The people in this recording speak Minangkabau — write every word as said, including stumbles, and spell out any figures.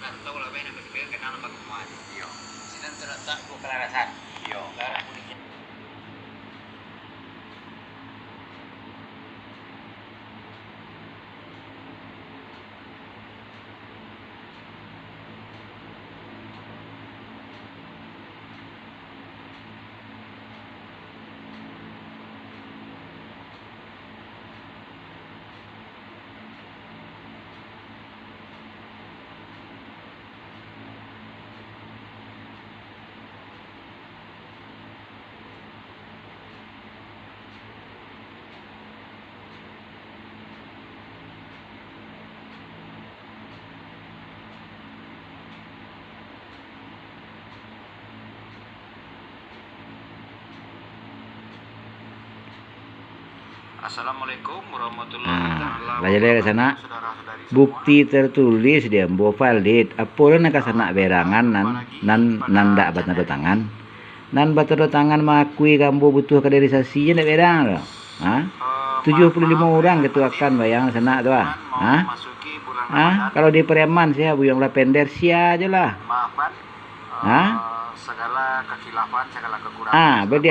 Rantau lah, bae, nang bajual kenal bagumaan. Iyo. Sinan terletak dua kalarasan. Iyo. Laras Kuningan. Assalamualaikum warahmatullahi Ah, taala lah jaleh ka wabarakatuh, sanak. Saudara-saudari semua. Bukti tertulis di ambo valid. Apo lah nan ka sanak berangan nan, nan, nan ndak batando tangan? Nan batando tangan mangakui ka ambo butuah kaderisasi je ndak berang tu. Ha? Tujuah puluah limo urang ketuakan bayang sanak tu ah. Ha? Ha? Kalau di Pariaman sia, Buyuang Lapender sia je lah. Ha? Ah, bedi